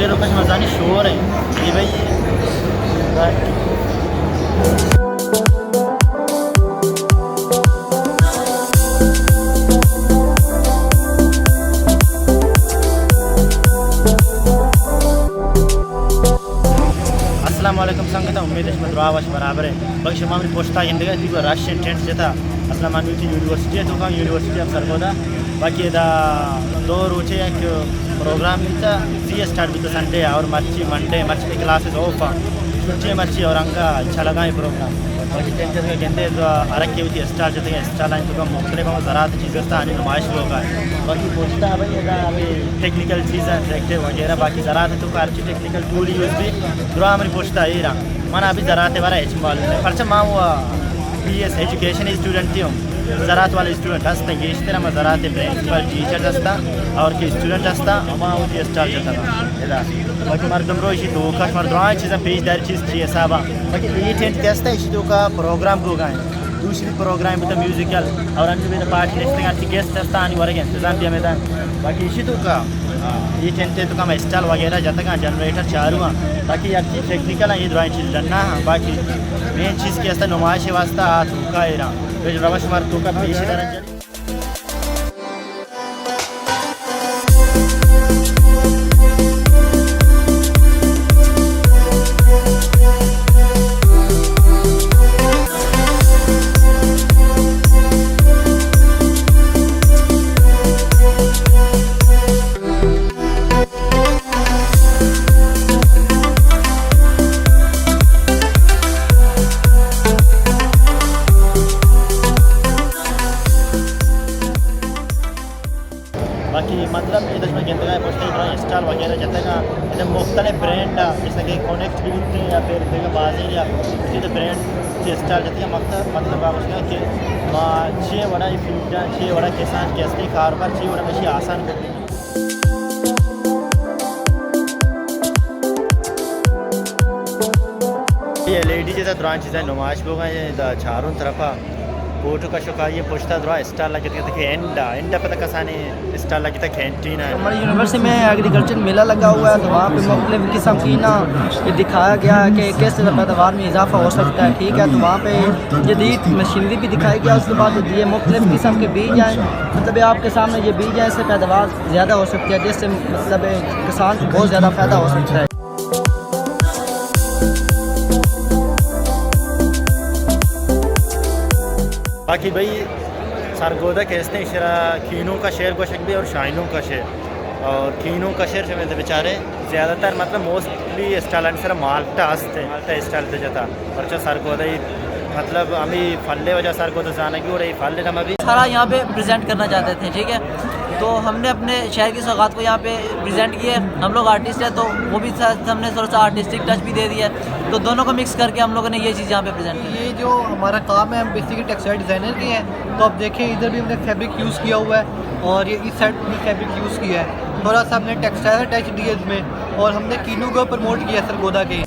لوکش مزانی شور ہے، یہ بھائی۔ السلام علیکم سنگتاں، امید ہے شما دراہ وش برابر ہے۔ باقی شما ہمیں پوسٹا گندگا تھی رش ٹینٹ جتا۔ اصلا من وتی یونیورسٹی تو کم، یونیورسٹی آف سرگودا۔ باقی ادا دو روچے یک پروگرام بیتا، سی اسٹارٹ بیتا سنڈے اور مرچی منڈے، مرچی کلاسز آف آ، چھٹی مرچی اور انگا اچھا لگا یہ پروگرام۔ باقی ٹینٹ جتا گندے تو عرق کے وتی اسٹال جتے، اسٹال آئیں تو کم مختلف ہم زراعت چیز استا آنی نمائش لوگا ہے۔ باقی پوسٹا بھائی ادا ہمیں ٹیکنیکل چیزاں ٹریکٹر وغیرہ باقی زراعت تو کار ٹیکنیکل ٹول یوز بی، درا ہماری پوسٹا ایرا۔ من ابھی زراعت بارے ہچ معلوم نہیں، پرچہ ما وہ بی ایس ایجوکیشن اسٹوڈنٹ ہی ہوں، زراعت والے اسٹوڈنٹ ہستے، گیشتر ہم زراعت پرنسپل ٹیچر ہستا اور کہ اسٹوڈنٹ ہستا، ہما وہ اسٹال جتا ادا۔ باقی مردم رو اسی تو کش مردم آئیں چیزاں پیش داری چیز چی حسابا۔ باقی یہ ٹینٹ کیستا اسی تو کا پروگرام کو گائیں۔ دوسری پروگرام بوتا میوزیکل، اور انچو بیتا پارٹی نشتگاں، ہرچی گیسٹ ہستا آنی ورگ انتظام بیا میدان۔ باقی ایشی تو کا، یہ ٹینٹ تو کا ہم اسٹال وغیرہ جتگاں، جنریٹر چارو ہاں، باقی ہرچی ٹیکنیکل ہیں، یہ درائیں چیز ڈنا ہاں، باقی مین چیز کہ ہستا نمائش واسطہ آ تو کا ایران۔ روش مر تو کا پیش دارن چلی۔ باقی مطلب ادا شما گندگا پشت ءَ اسٹال وغیرہ جتگا، ادا مختلف برانڈ ءَ، جیسا کہ کونیکٹ بھی بوتے ہیں یا پھر دیگہ بازیں یا اسی طرح برانڈ کے اسٹال جتگا۔ مقصد مطلب آپ اس کا کہ ما چھ وڑا فیلڈ، چھ وڑا کسان کے استے کاروبار، چھ وڑا مشی آسان کرتے ہیں۔ یہ لیڈی جیسا دران چیزیں نمائش بوگا، یہ دا چاروں طرفا فوٹو کا شکا، یہ پشتا درا اسٹال لگے تھے کہ اینڈا، اینڈا پتہ کسانی اسٹال لگے تھا کینٹین ہے۔ ہماری یونیورسٹی میں ایگریکلچر میلہ لگا ہوا ہے، تو وہاں پہ مختلف قسم کی نا یہ دکھایا گیا ہے کہ کس طرح پیداوار میں اضافہ ہو سکتا ہے، ٹھیک ہے۔ تو وہاں پہ جدید مشینری بھی دکھائی گیا، اس کے بعد یہ مختلف قسم کے بیج ہیں، مطلب یہ آپ کے سامنے یہ بیج ہیں، اس سے پیداوار زیادہ ہو سکتی ہے، جس سے مطلب کسان کو بہت زیادہ فائدہ ہو سکتا ہے۔ باقی بھئی، سرگودھا کہ ہستیں، اشرا کینوں کا شہر گوشگ بی اور شاہینوں کا شہر۔ اور کینوں کا شہر شمئے بیچارے زیادہ تر مطلب موسٹلی اسٹالانی سرا مالٹا ہستے، مالٹا اسٹال تے جتا۔ پرچہ سرگودھا ہی مطلب ہمیں پھلے وجہ سرگودھا زانگی اور یہ پھلے ہم ابھی سارا یہاں پہ پریزنٹ کرنا چاہتے تھے، ٹھیک ہے۔ تو ہم نے اپنے شہر کی سوغات کو یہاں پہ پریزنٹ کیے۔ ہم لوگ آرٹسٹ ہیں، تو وہ بھی ساتھ ہم نے تھوڑا سا آرٹسٹک ٹچ بھی دے دیا ہے۔ تو دونوں کو مکس کر کے ہم لوگوں نے یہ چیز یہاں پہ پریزنٹ کی۔ یہ جو ہمارا کام ہے، ہم بیسکلی ٹیکسٹائل ڈیزائنر کے ہیں۔ تو آپ دیکھیں، ادھر بھی ہم نے فیبرک یوز کیا ہوا ہے اور یہ اس سائڈ بھی فیبرک یوز کیا ہے۔ تھوڑا سا ہم نے ٹیکسٹائل ٹچ دیا اس میں اور ہم نے کینوں کو پروموٹ کیا ہے سرگودھا کے۔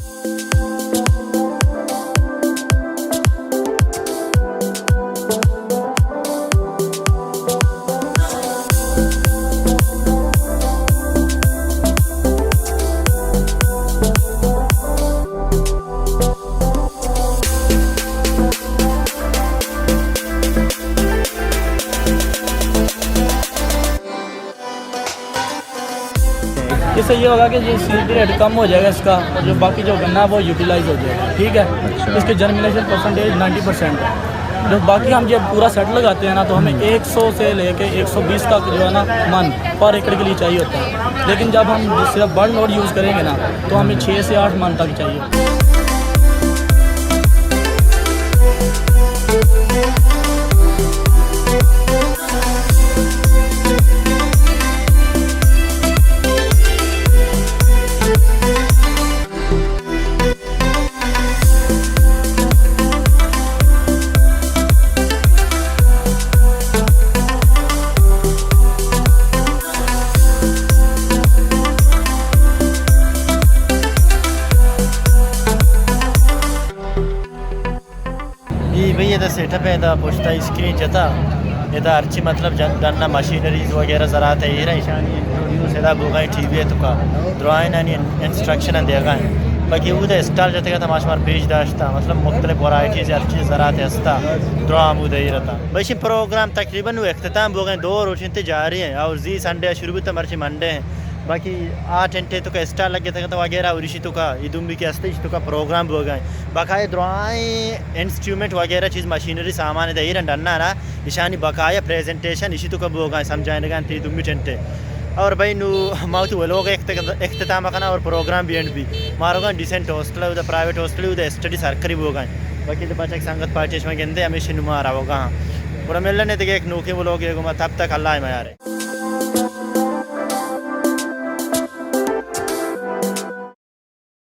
اس سے یہ ہوگا کہ یہ سی ڈی ریٹ کم ہو جائے گا اس کا، اور جو باقی جو گنا ہے وہ یوٹیلائز ہو جائے گا، ٹھیک ہے۔ اچھا۔ اس کے جرمینیشن پرسنٹیج نائنٹی پرسینٹ ہے۔ جو باقی ہم جب پورا سیٹ لگاتے ہیں نا، تو ہمیں ایک سو سے لے کے ایک سو بیس تک جو ہے نا من پر ایکڑ کے لیے چاہیے ہوتا ہے، لیکن جب ہم صرف برن نوڈ یوز کریں گے نا، تو ہمیں چھ سے آٹھ من تک چاہیے۔ اے بھئی، ادا سیٹ اپ ہے، ادا پشتا اسکرین جتا، ادا ہرچی مطلب جن-، ڈنا مشینریز وغیرہ زراعت ہے، ایرا ایشانی سدا بوگائیں ٹی وی توکا درائنانی انسٹرکشن دیگا ہیں۔ باقی وہ اسٹال جاتے گا تو ماشمار پیش داشتا، مطلب مختلف ورائٹیز ہر چیز زراعت ہستا، درا آمودہ ہی رہتا۔ بشین پروگرام تقریباً وہ اختتام بوگائیں، دو روچ انت جاری ہیں اور زی سنڈے شروع بوتا مرچی منڈے ہیں۔ باقی آ ٹینٹے توکا اسٹال لگے تھے تو وغیرہ اور اسی توکا یہ دومی کے ہستے اسی توکا پروگرام بوگائیں۔ باقاعدہ درائیں انسٹرومنٹ وغیرہ چیز مشینری سامان دے ایرن ڈننا نا، ایشانی بقایا پریزنٹیشن ایشی توکا بوگا سمجھائینگا انت دومی ٹینٹے۔ اور بھائی نو ما وتی ولوگ اخت-، اختتام کنا اور پروگرام بھی اینڈ بھی۔ ماروگا ڈیسنٹ ہاسٹل ہے، ادھر پرائیویٹ ہاسٹل ہے، ادھر اسٹڈی سرکری بوگا۔ باقی تو بچک سنگت پارٹی شما گندے ہمیشہ نو ما روگا۔ اور ملنے دیگه ایک نوکے ولوگ ہے گما، تب تک اللہ میارے۔